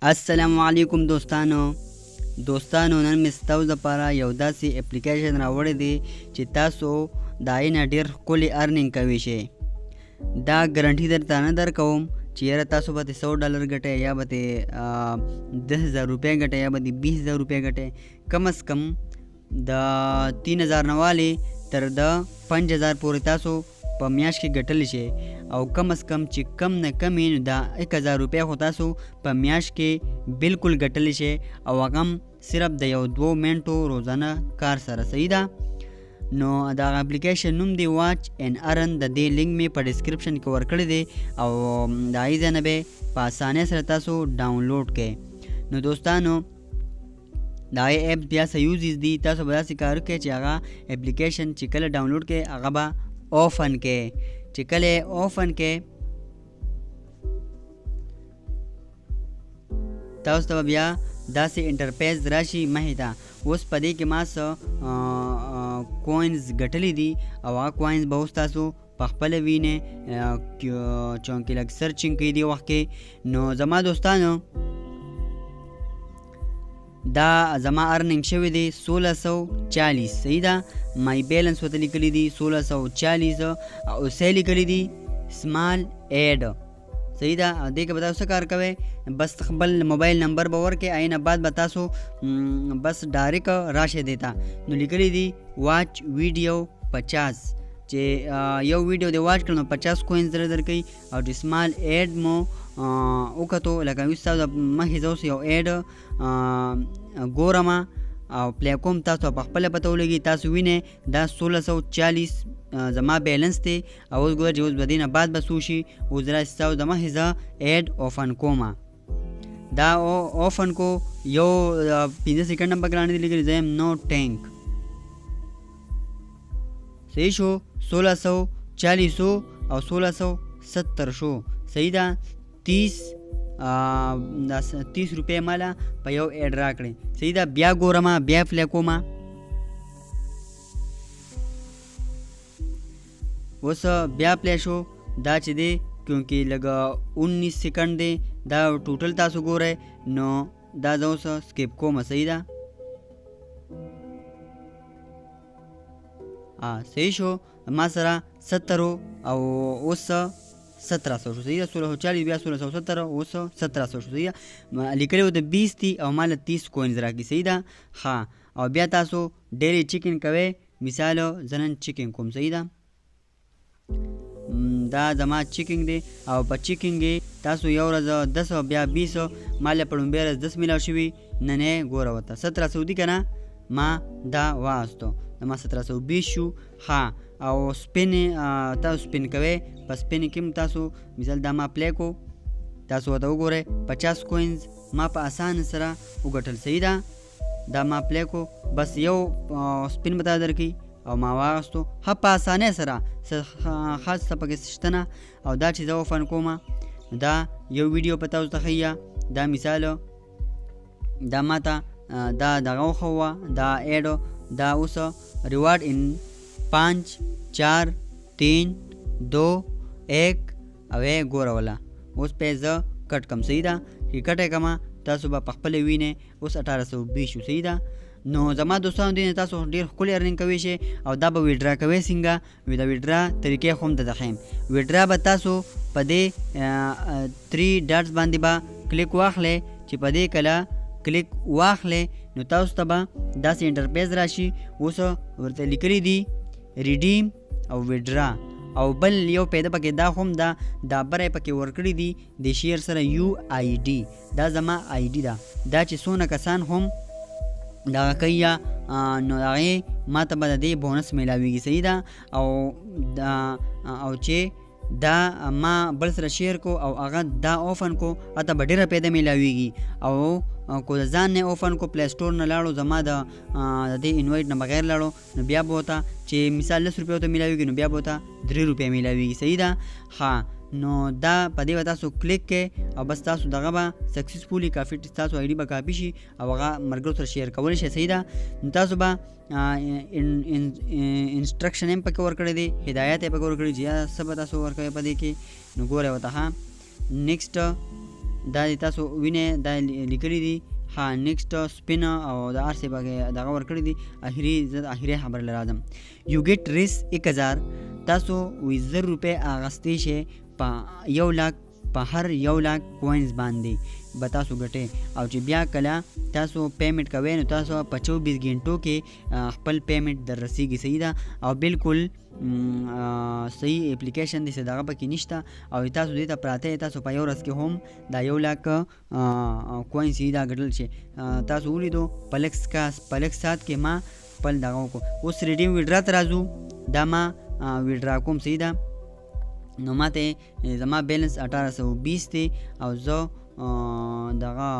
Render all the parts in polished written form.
السلام علیکم دوستانو. دوستانو، نن مې ستاسو لپاره یو داسې اپلیکیشن راوړی دی چې تاسو د هغې نه ډېر ښکلې ارنینګ کوی شئ. دا ګارنټي درته نه درکوم چې یاره تاسو به ترې 100 ډالر ګټئ یا به ترې 10,000 روپۍ ګټئ یا به ترې 20,000 روپۍ ګټئ. کم از کم د 3000 نه والې تر د 5000 پورې تاسو په میاشت کې ګټلی شئ او کم از کم چې کم نه کم نو دا 1000 روپۍ خو تاسو په میاشت کې بالکل ګټلی شئ او هغه هم صرف د یو دوو منټو روزانه کار سره. صحیح ده. نو دا اپلیکیشن نوم دی واچ ان ارن. د دې لینک می په ډیسکریپشن کې ورکړی دی او د هغې ځای نه به په اسانۍ سره تاسو ډاونلوډ کړئ. نو دوستانو، دا اپ بیا څه یوزز دي؟ تاسو به داسې کار وکړئ چې هغه اپلیکیشن چې کله ډاونلوډ کړئ، هغه به اوفن کړئ. چې کله اوفن کړئ، تاسو ته بیا داسې انټرفیس راشي مخې ته. اوس په دې کې ما څه کوینز ګټلې دي او هغه کوینز به اوس تاسو په خپله وینئ، چونکې لږ سرچینګ کوي دې وخت کې. نو زما دوستانو، دا زما ارننګ شوی دی 1640. صحیح ده. مای بیلنس ورته لیکلی دی 1640 او څه لیکلی دی؟ سمال ایډ. صحیح ده. او دې کې به تاسو څه کار کوئ؟ بس خپل موبایل نمبر به ورکړئ، هغې نه بعد به تاسو بس ډایرک راشئ دې ته. نو لیکلی دی واچ ویډیو 50، چې یو ویډیو دی واچ کړ نو 50 کوینز در درکوي. او چې سمال ایډ مو وکتو، لکه اوس تاسو مخکې زه اوس یو ایډ ګورم او پلی کوم، تاسو په خپله پته ولګي. تاسو وینئ دا 1640 زما بیلنس دی او اوس ګوره چې اوس به دې نه بعد به څه وشي. اوس راشي ستاسو د مخې زه ایډ اوفن کوم. دا اوفن کو، یو 5 سیکنډ هم پکې رانه دي لیکلي. زه یم نو ټینک. صحیح شو. 1640 او 1670 شو. صحیح ده. 30 روپۍ ماله په یو ایډ راکړې. صحیح ده. بیا ګورم، بیا پلی کوم. اوس بیا پلی شو. دا چې دی کیونکې لږ 19 سیکنډ دی دا ټوټل، تاسو ګورئ. نو دا زه اوس سکیپ کوم. صحیح ده. صحیح شو. ما سره 70 او اوس 1700 شو. صحیح ده. 1640، بیا 1670، اوس 1700 شو. صحیح ده. لیکلی و د 20 دي او ما له 30 کوینز راکړي. صحیح ده. ښه، او بیا تاسو ډیلی چیکینګ کوئ. مثال زه نن چیکینګ کوم. صحیح ده. دا زما چیکینګ دی او په چیکینګ کې تاسو یو ورځ 10 او بیا 20. ما له په ړومبۍ ورځ 10 میلاو شوي. نن یې ګوره ورته 1700 دي که نه؟ ما دا واخیستو، زما 1720 شو. ښه، او سپین تاسو سپین کوئ. په سپین کې هم تاسو مثال دا ما پلی کو، تاسو ورته وګورئ، 50 کوینز ما په اسانه سره وګټل. صحیح ده. دا ما پلی کو، بس یو سپین به تا درکوي او ما واغستو، ښه په اسانۍ سره، څه خاص څه پکې شته نه. او دا چې زه اوفن کوم، دا یو ویډیو په تاسو ته ښیي. دا مثال دا ما ته دا دغه وښوه دا ایډ. دا اوس ریوارډ ان 5، 4، 3، 2، 1 او یې ګوره وله. اوس پې زه کټ کم. صحیح ده. چې کټ یې کمه، تاسو به په خپله وینئ، اوس 1820 شو. صحیح ده. نو زما دوستانو، دې نه تاسو ډېر ښکلی ارنینګ کوی شئ. او دا به ویډرا کوئ څنګه؟ وی د ویډرا طریقې خو هم درته ښیم. ویډرا به تاسو په دې 3 ډاټس باندې به کلیک واخلئ. چې په دې کله کلیک واخلئ، نو تاسو ته به داسې انټرفیس راشي. اوس ورته لیکلي دي ریډیم او ویډرا او بل یو پیدا پکې دا هم ده. دا بره پکې ورکړي دي د شیر سره یو آی ډي. دا زما آی ډي ده. دا چې څونه کسان هم دغه کوي، نو هغې ما ته به د دې بونس میلاویږي. صحیح ده. او دا او چې دا ما بل سره شیر کو او هغه دا اوفن کو، هته به ډېره پیدا میلاویږي. او کو د ځان نه اوفن کو، پلی سټور نه لاړو، زما د دې انوایټ نه بغیر لاړو، نو بیا به ورته چې مثال 10 روپۍ ورته میلاویږي، نو بیا به ورته 3 روپۍ میلاویږي. صحیح ده. ښه، نو دا په دې به تاسو کلیک کړئ او بس تاسو دغه به سکسیسفولی کافي، تاسو آی ډي به کاپي شي او هغه ملګرو سره شیر کولی شئ. صحیح ده. نو تاسو به انسټرکشن هم پکې ورکړی دی، هدایت یې پکې ورکړی چې څه به تاسو ورکوئ په دې کې. نو ګورئ ورته. ښه، نیکسټ. دا تاسو وینئ، دا لیکلي دي. ها، نیکسټ سپین او د ار څه پکې دغه ورکړي دي. اخري، زه د اخري خبر لراځم. یو ګیټ ریس 1000، تاسو وی 1000 روپۍ اغستې شئ په 1 لاک، په هر 1 لاک کوینز باندې به تاسو ګټئ. او چې بیا کله تاسو پیمنټ کوئ نو تاسو په 24 ګنټو کې خپل پیمنټ در رسیږي. صحیح ده، او بالکل صحیح اپلیکیشن دی، څه دغه پکې نشته. او تاسو دې ته پراته، تاسو په یو ورځ کې هم دا 1 لاک کوینز دا ګټل شي. تاسو ولیدو په لږ ساعت کې ما خپل دغه وکړو. اوس ریډیم ویډرا ته راځو، دا ما ویډرا کوم. صحیح ده، نو ماته زما بیلنس 1820 دی او زه دغه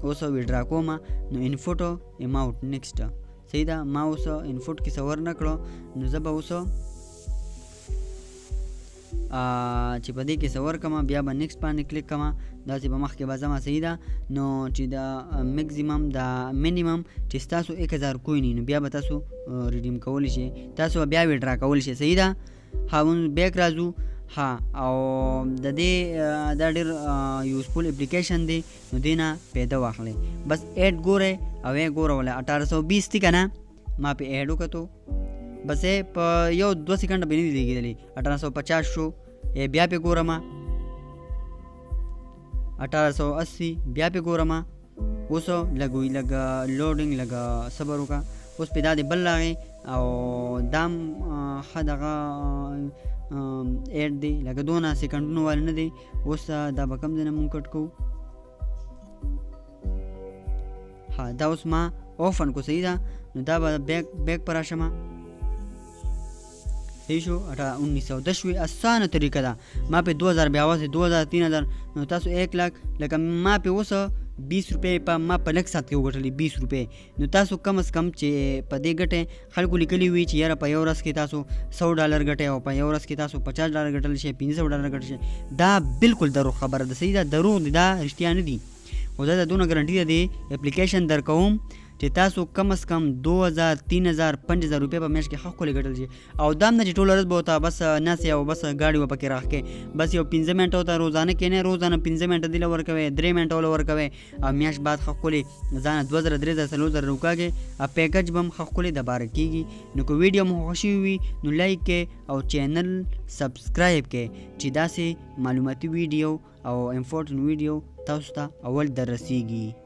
اوس ویډرا کوم. نو انفوټ اماونټ نیکسټ. صحیح ده، ما اوس انفوټ کې څه ور نه کړو، نو زه به اوس چې په دې کې څه ورکړم بیا به نیکسټ باندې کلیک کړم، داسې به مخکې به ځم. صحیح ده، نو چې د میکسیمم د مینیمم چې ستاسو 1000 کوین، نو بیا به تاسو ریډیم کولی شئ، تاسو به بیا ویډرا کولی شئ. صحیح ده. ها، مونږ بیک راځو. ها، او د دې دا ډېر یوزفول اپلیکیشن دی، نو دې نه پیدا واخلئ. بس ایډ ګورئ او یې ګوره وله 1820 دی که نه، ما پې ایډ وکتو، بس یې په یو دوه سیکنډه پې نه دي لګېدلي، 1850 شو. یې بیا پې ګورم 1880، بیا پې ګورم. اوس لږ وي، لږ لوډینګ، لږ صبر وکړه. اوس پې دا دی بل راغی او دام ښه دغه ایډ دی، لکه دونه سیکنډونو والے نه دی. اوس دا به کوم ځای نه مونږ کټ کوو؟ ها، دا اوس ما اوفن کو. صحیح ده، نو دا به بیک پر راشم. صحیح شو، 1910 شوې. اسانه طریقه ده. ما پې 2000 بیا واسې 2000، 3000، نو تاسو 1 لاک، لکه ما پې اوس 20 روپۍ په ما په لږ ساعت کې وګټلې 20 روپۍ. نو تاسو کم از کم چې په دې ګټه، خلکو لیکلي وي چې یاره په یو ورځ کې تاسو 100 ډالر ګټئ او په یو ورځ کې تاسو 50 ډالر ګټل شئ، 500 ډالر ګټل شئ، دا بالکل دروغ خبره ده. صحیح ده، دروغ دي، دا رښتیا نه دي. خو زه د دونه ګارنټي د دې اپلیکیشن درکوم چې تاسو کم از کم 2000، 3000، 5000 روپۍ په میاشت کې ښه ښکلې ګټل شي. او دا هم نه چې ټوله ورځ به ورته بس ناست او بس ګاډي به پکې راښکې، بس یو 5 منټه ورته روزانه کښېنئ، روزانه 5 منټه دې له ورکوئ، 3 منټه له ورکوئ، او میاشت بعد ښه ښکلې ځانه 2000، 3000، 4000 وکاږئ، او پیکج به هم ښه ښکلې دباره کېږي. نو که ویډیو مو خوښه شوې وي نو لایک کړئ او چینل سبسکرایب کړئ چې داسې معلوماتي ویډیو او امپورټنټ ویډیو تاسو ته اول در رسیږي.